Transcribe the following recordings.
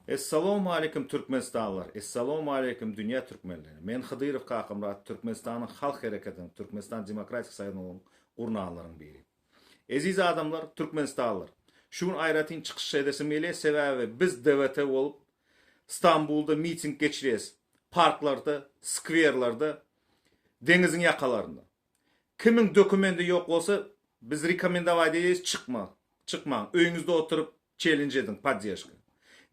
Essalawmaleýkim Türkmenistanlylar, Essalawmaleýkim dünýä türkmenleri. Men Hydyrow Kakamyrat Türkmenistanyň Halk Hereketiniň, Türkmenistan Demokratik Soýuzynyň gurnanlaryň biri. Eziz adamlar, Türkmenistanlylar. Şu gün aýratyn çykyş edesim gelýär, sebäbi biz DWT bolup Stambulda miting geçirýäs, parklarda, skwerlerde, deňiziň ýakalarynda. Kimiň dokumendi ýok bolsa biz rekomendować edýäs çykma, çykmaň, öýüňizde oturyp çellenj ediň, poddežka.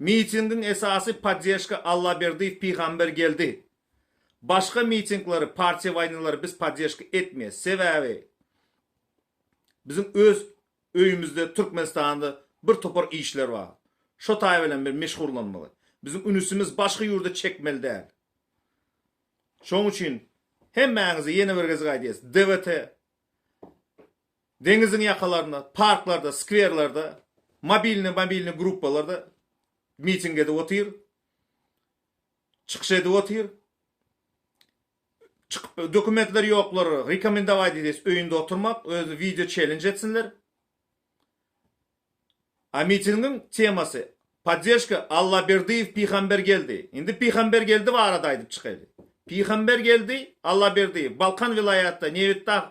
Mitingiň esasy poddežka Allaberdiýew pygamber geldi. Başga mitingleri, partiýa waýnalary biz poddežka etmeýäs. Sebäbi biziň öz öýümizde Türkmenistanda bir topar işler bar. Şo taý bilen bir meşgullanmaly. Biziň ünüsimiz başga ýurda çekmeli däl. Şoň üçin hemmäňize ýene bir gezek aýdýas, DWT deňiziň ýakalarynda, parklarda, skwerlerde, mobilnyý mobilnyý gruppalarda miting edip otyr, çykyş edip otyr. Çykyp dokumentleri ýoklar rekomendować edýäs öýünde oturmak, özi wideo çellenj etsinler. A mitingiň temasy Podderžka Allaberdiýew Pygambergeldi. Indi Pygambergeldi barada aýdyp çykaýly. Pygambergeldi Allaberdiýew Balkan welaýatda Nebitdag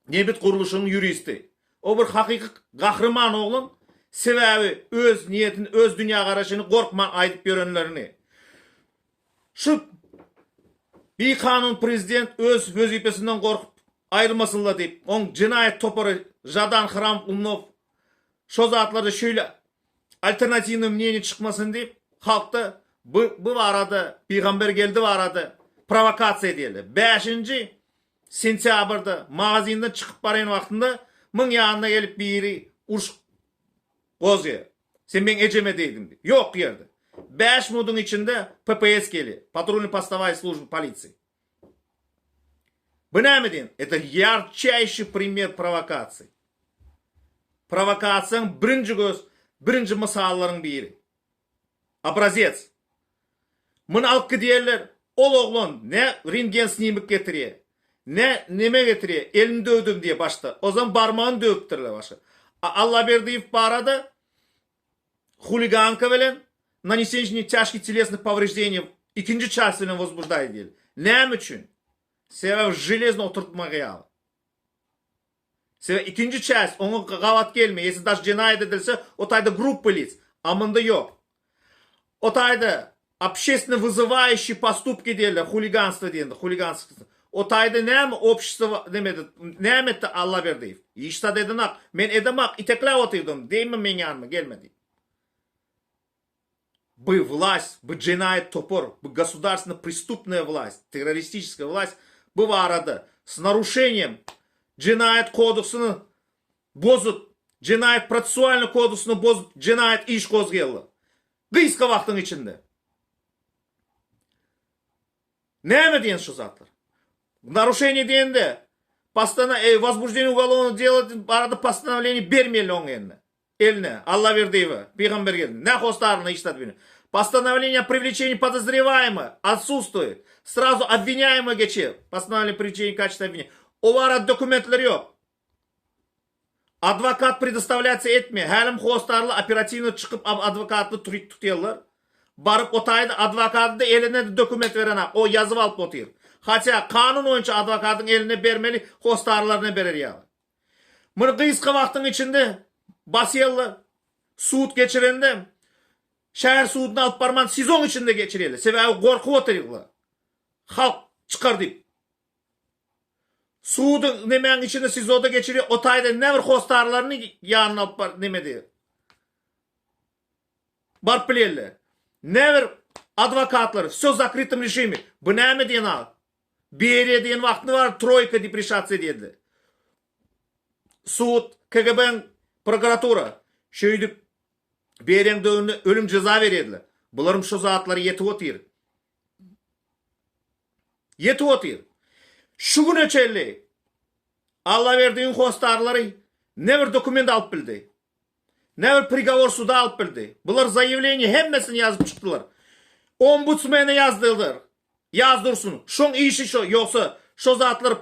nebit gurluşygyň ýuristi. O bir hakyky gahryman oglan, sebäbi öz niýetini, öz dünýägaraşyny gorkman aýdyp ýörenlerini. Şu bikanun prezident öz wezipesinden gorkup aýrylmasynla diýip, oň jenaýat topary Žadan Hram Umnow şo zatlarda şeýle alternatiwnyý mneniýe çykmasyn diýip, halkda bu bu barada Pygambergeldi barada prowokasiýa edýärler. Bäşinji sentýabrda magazinden çykyp barýan wagtynda muň ýanyna gelip biri uruş gozýar. Sen meň ejeme degdiň diýip. Ýok ýerde. Bäş minudyň içinde PPS gelýär. Patrulnyý postowaý služba polisiýa. Bu näme diýen? Это ýarçaýşy primer prowokasiýa. Prowokasiýaň birinji göz, birinji mysallaryň biri. Obrazets. Muny alyp gidýärler. Ol oglan ne rentgen snimik getirýär, ne neme getirýär, elini döwdüm diýýär başda. Ozam barmagyny döwüpdirler başga. A Allaberdiýew barada huliganka bilen naneseniýe týažkih telesnych powreždeniý ikinji çast bilen wozbujdaýt edildi. Näme üçin? Sebäbi železno oturtmak ýaly. Sebäbi ikinji çäst oňa gabat gelmeýär. Ýesi daş jenaýat edilse, o taýda gruppa lic. A munda ýok. O taýda obşestwno wyzywaýuşi postupki diýerler, huliganstwo diýende, huliganstwo. O taýda näme obşestwo neme näme etdi Allaberdiýew? Hiç zat edenak. Men edemak, itekläp otyrdym, degme meň ýanyma, gelme diýip. Bu vlast, bu jenaýat topar, bu gosudarstwno prestupnaýa vlast, terroristiçeskaýa vlast bu barada s naruşeniýem jenaýat kodeksyny bozup, jenaýat prosesualnyý kodeksyny bozup jenaýat iş gozgaýarlar. Gysga wagtyň içinde. Näme diýen şu zatlar? Naruşeniýe diýende postana wozbuždeniýe ugolovnogo dela barada postanowleniýe bermeli oň eline. Eline, Allaberdiýewe, Pygambergeldine, nä hossarlyna hiç zat bilmeýär. Postanowleniýe o priwleçeniýi podozrewaýemyh otsustwuýet. Srazu obwinýaýemyh geçýär. Postanowleniýe priwleçeniýe kaçestwe obwinýaýemyh. O barada dokumentler ýok. Adwokat predostawlýatsiýa etmeýär. Hälem hossarly operatiwno çykyp adwokatly tutýarlar. Baryp o taýda adwokady-da eline-de dokument berenak. O ýazyp alyp otyr. Hatýa kanun boýunça adwokatyň eline bermeli, hossarlaryna berer ýaly. Muny gysga wagtyň içinde basýarlar. Sud geçirende şäher suduna alyp barman SIZO-ň içinde geçirýärler. Sebäbi gorkup otyrlar. Halk çykar diýip. Sudy nemäň içinde SIZO-da geçirýär. O taýda ne bir hossarlaryny ýanyna alyp bar neme diýip. Baryp bilýärler. Ne bir adwokatlar, wsё zakrytym režime. Bu näme diýen zat? Beriýa diýen wagtyny bar troýka diýip reşatsiýa edýärdi. Sud, KGB-niň prokuratura şeýdip Beriýaň döwründe ölüm jeza berýärdiler. Bularyň şu zatlary ýetip otyr. Ýetip otyr. Şu güne çenli Allaberdiň hossarlary ne bir dokument alyp bildi. Ne bir prigawor suda alyp bildi. Bular zaýewleniýe hemmesini ýazyp çykdylar. Ombudsmene ýazdylar. Ýaz dursun. Şoň işi şo. Ýogsa şo zatlar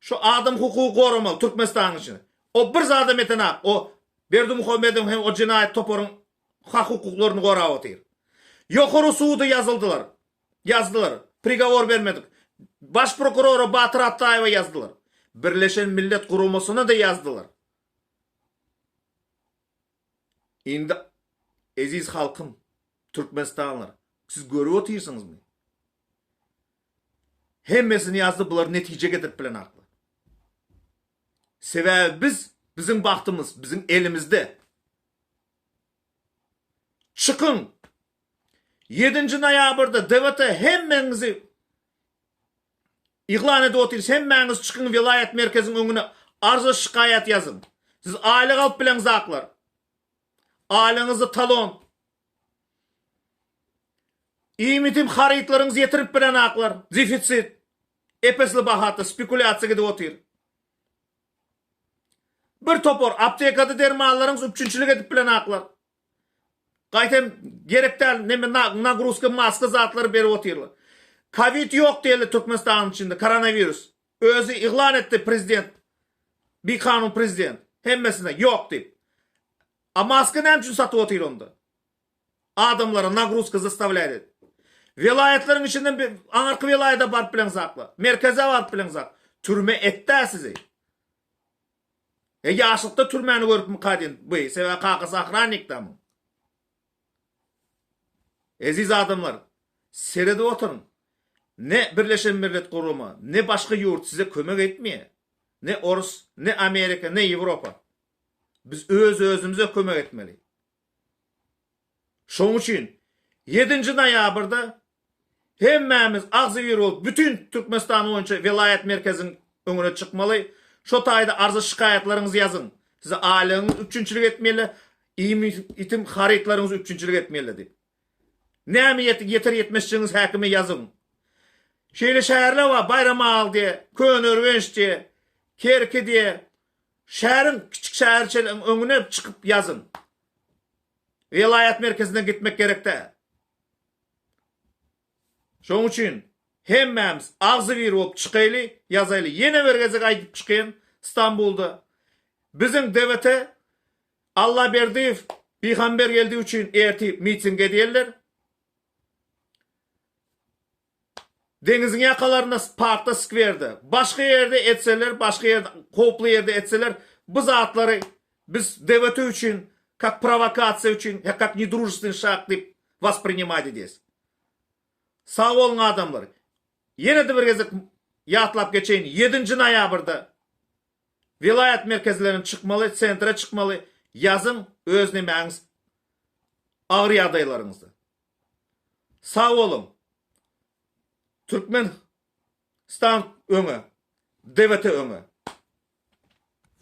şo adam hukugy goramaly Türkmenistanyň içinde. O bir zadam etenak. O Berdimuhamedowyň hem o jenaýat toparyň hak hukuklaryny gorap otyr. Ýokary suda ýazyldylar. Ýazdylar. Prigawor bermedik. Baş prokurora Batyr Atdaýewe ýazdylar. Birleşen Millet Guramasyna-da ýazdylar. Indi eziz halkym, türkmenistanlylar, siz görüp otyrsyňyzmy? Hemmesini ýazdy, bular netije getirip bilenaklar. Sebäbi biz, biziň bagtymyz biziň elimizde. Çykyň! Ýedinji noýabrda DWT hemmeňizi yglan edip otyrys, hemmäňiz çykyň welaýat merkeziň öňüne arza şikaýat ýazyň. Siz aýlyk alyp bileňzaklar. Aýlygyňyzda talon. Iýmitim harytlaryňyzy ýetirip bilenaklar. Defisit. Epesli bahada spekulýasiýa gidip otyr. Bir topar aptekada dermanlaryňyz üpjünçilik edip bilenaklar. Gaýtam gerek däl neme nagruzka maska zatlary berip otyrlar. Kowid ýok diýeli Türkmenistanyň içinde koronawirus. Özi yglan etdi prezident bikanun prezident hemmesine ýok diýip. A maska näme üçin satyp otyr onda? Adamlara nagruzka zastavlýat edip. Welaýatlaryň içinden bir aňyrky welaýata baryp bileňzaklar. Merkeze baryp bileňzak. Türme etdä sizi. E ýaşlykda türmäni görüpmika diýen bu. Sebäbi kakasy ohrannik da muň. Eziz adamlar, seredip oturyň. Ne Birleşen Millet Gurama, ne başga ýurt size kömek etmeýär. Ne orus, ne Amerika, ne Ýewropa. Biz öz-özümize kömek etmeli. Şoň üçin ýedinji noýabrda hemmämiz agzybir bolup bütin Türkmenistan boýunça welaýat merkeziň öňüne çykmaly. Şo taýda arza-şikaýatlaryňyzy ýazyň. Size aýlygyňyzy üpjünçilik etmeli, iým-itim harytlaryňyzy üpjünçilik etmeli diýip. Näme ýeter-ýetmezçiligiňiz häkime ýazyň. Şeýle şäherler bar, Baýramaly diýe, Köneürgenç diýe, Kerki diýe. Şäheriň kiçik şäherçeleriň öňüne çykyp ýazyň. Welaýat merkezine gitmek gerek däl. Şoň üçin hemmämiz agzybir bolup çykaýly, ýazaýly. Ýene bir gezek aýdyp çykaýyn, Stambulda biziň DWT Allaberdiýew Pygambergeldi üçin ertir miting edýärler. Deňiziň ýakalarynda, parkda, skwerde, başga ýerde etseler, başga ýerde, howply ýerde etseler, bu zatlary biz DWT üçin kak prowokasiýa üçin, ýa kak nedružestwennyý şag diýip wasprinimать edýäs. Sag boluň adamlar. Ýene-de bir gezek ýatlap geçeýin, ýedinji noýabrda welaýat merkezlerine çykmaly, sentre çykmaly, ýazyň öz nemäňiz agyr ýagdaýlaryňyzda. Sag boluň. Türkmen stan öňe. DWT öňe.